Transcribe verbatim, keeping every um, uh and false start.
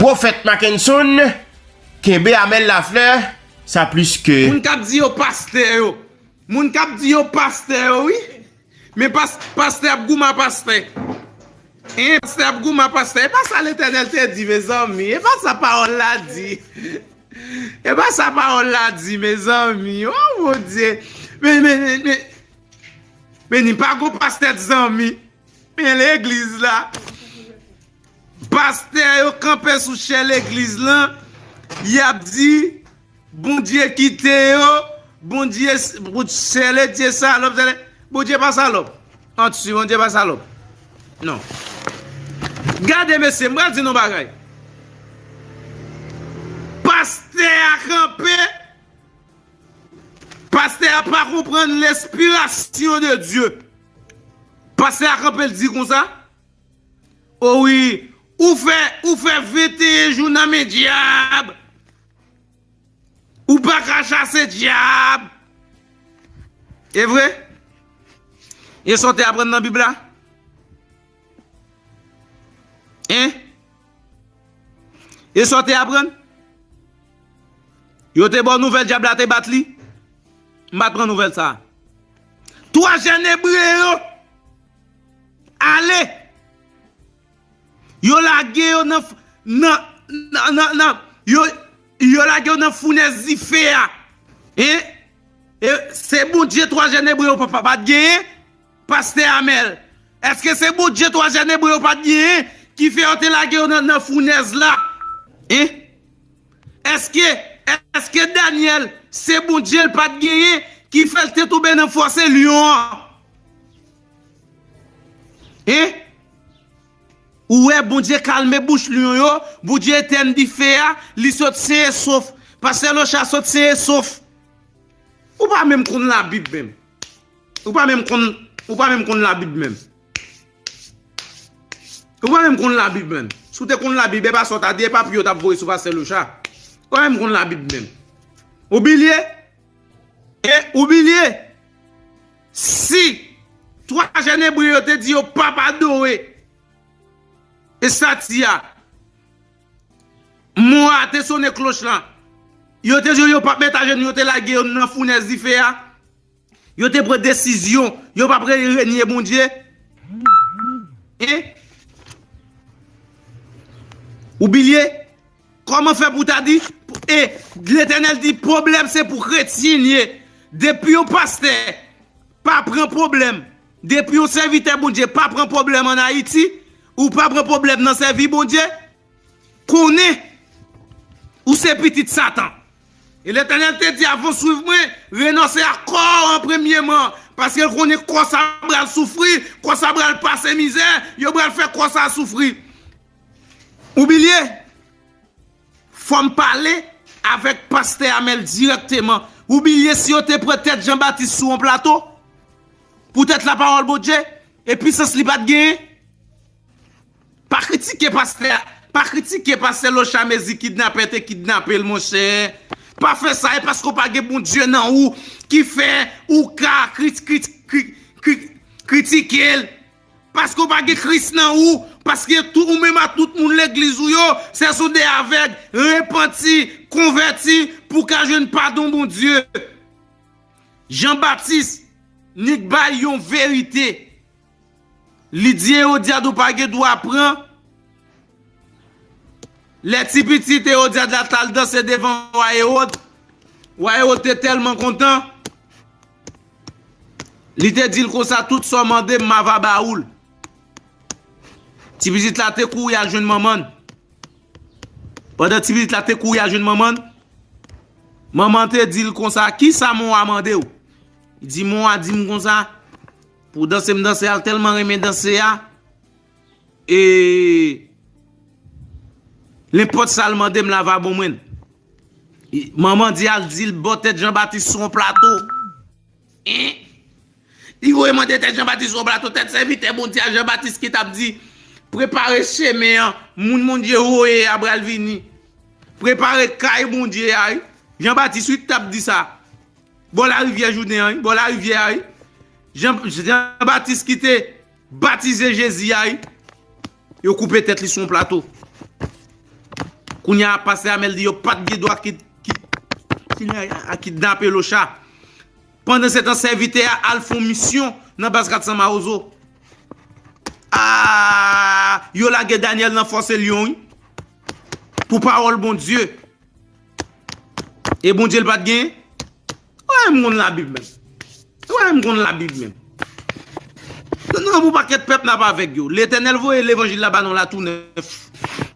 Pwofèt Mackenson, kenbe Amel Lafleur, sa plis ke. Moun k ap di yo pastè yo. Moun k ap di yo pastè yo, wi. Men pas, pastè ap goumen a pastè. Hein, pastè ap goumen a pastè. E pa sa Letènèl te di, mezanmi. E pa sa pawòl la di. E pa sa pawòl la di, mezanmi. Oh, Bondye. Men, men, men, men. Men ni pa gon pastè zanmi. Men legliz la. Pastè yo kanpe sou chè legliz lan, y ap di, Bondye kite yo, Bondye, Bondye salòp, Bondye pa salòp. Anti, Bondye pa salòp. Non. Gade, mesye, m pral di nou bagay. Pastè a kanpe, pastè a pa konprann l'inspiration de Dieu. Pastè a kanpe, l di konsa, O wi, ou fè, ou fè venteyen jou nan men dyab. Ou pa ka chase dyab. E vre? E sa w te aprann nan Bib la? Hein? E sa w te aprann? Yo te ba w nouvèl dyab la te bat li? M pa t pran nouvèl sa a. Twa jèn ebre yo ale. Yo lage yo nan, nan, nan, nan, nan, yo, yo lage yo nan founèz dife a. Hein? E se Bondye twa jèn ebre yo pa, pa, pa t genyen, pastè Amel? Èske se Bondye twa jèn ebre yo pa t genyen ki fè yo te lage yo nan, nan founèz la? Hein? Èske, èske Danyèl, se Bondye l pa t genyen ki fè l te tonbe nan fòse lyon an? Hein? Ou wè, Bondye kalme bouch lyon yo, Bondye etèn dife a, li sot sen e sof. Pastè Locha sot sen e sof. Ou pa menm konn Labib menm. Ou pa menm konn, ou pa menm konn Labib menm. Ou pa menm konn Labib menm. Si w te konn Labib, e pa sa w ta di, e pa pye w t ap voye sou pastè Locha. Ou pa menm konn Labib menm. Ou bilye? E ou bilye? Si twa jèn ebre yo te di yo p ap adore estati a, mò a te sonnen kloch la, yo te di yo, yo p ap met ajenou, yo te lage yo nan founèz dife a, yo te pran desizyon, yo p ap re-, renye Bondye. Hein? Ou bilye? Kòman fè pou ta di, e, Letènèl di, pwoblèm se pou kretyen ye. Depi yon pastè pa pran pwoblèm, depi yon sèvitè Bondye pa pran pwoblèm ann Ayiti, ou pa pran pwoblèm nan sèvi Bondye, konnen ou se pitit Satan. E Letènèl te di, avan w swiv mwen, renonse a kò w an premyeman, paske l konnen kò sa pral soufri, kò sa pral pase mizè, yo pral fè kò sa soufri. Ou bilye? Fò m pale avèk pastè Amel dirèkteman. Ou bilye si yo te pran tèt Jan Batis sou yon plato? Poutèt lapawòl Bondye, e pisans li pa t genyen? Pa kritike pastè, pa kritike pastè Locha mezi kidnapè te kidnape l, monchè. Pa fè sa, e paske w pa gen Bondye nan ou ki fè ou ka kri-, kri-, kri-, kri-, kritike l. Paske w pa gen Kris nan ou, paske tou, ou menm ak tout moun legliz ou yo, se sou de avèg, repanti, konvèti, pou w ka jwenn padon Bondye. Jan Batis, nik bay yon verite. Li di Ewodyad ou pa gen dwa pran. Lè ti pitit Ewodyad la t al danse devan wa Ewòd, wa Ewòd te tèlman kontan, li te di l konsa, tout sa w mande m, m ava ba ou l. Ti pitit la te kouri al jwenn manman l. Pandan ti pitit la te kouri al jwenn manman l, manman l te di l konsa, kisa mò a mande w? Li di, mò a di m konsa, pou danse m danse a, l tèlman renmen danse a, e nenpòt sa l mande m, l ava ban mwen l. Manman di al di l bò tèt Jan Batis sou yon plato. Hein? Li voye mande tèt Jan Batis sou yon plato, tèt sèvitè Bondye a Jan Batis ki t ap di, prepare chemen an, moun Bondye voye a pral vini. Prepare kay Bondye a, wi. Jan Batis, wi, t ap di sa. Bò larivyè Jouden an, wi, bò larivyè a, wi. Jan, Jan Batis ki te batize Jezi a, wi. Yo koupe tèt li sou yon plato. Kounye a, pastè Amèl di yo pa t gen dwa kit, kit, kit, a kidnape Locha. Pandan se tan, sèvitè a al fè yon misyon nan baz kat san Mawozo. Ah, yo lage Daniel nan fòse lyon, wi. Pou pawòl Bondye. E Bondye l pa t gen? Wè, m konn Labib menm. Wè, m konn Labib menm. Non, non, pou pakèt pèp n ap avèk yo. Letènèl voye levanjil la ba nou la tou nèf.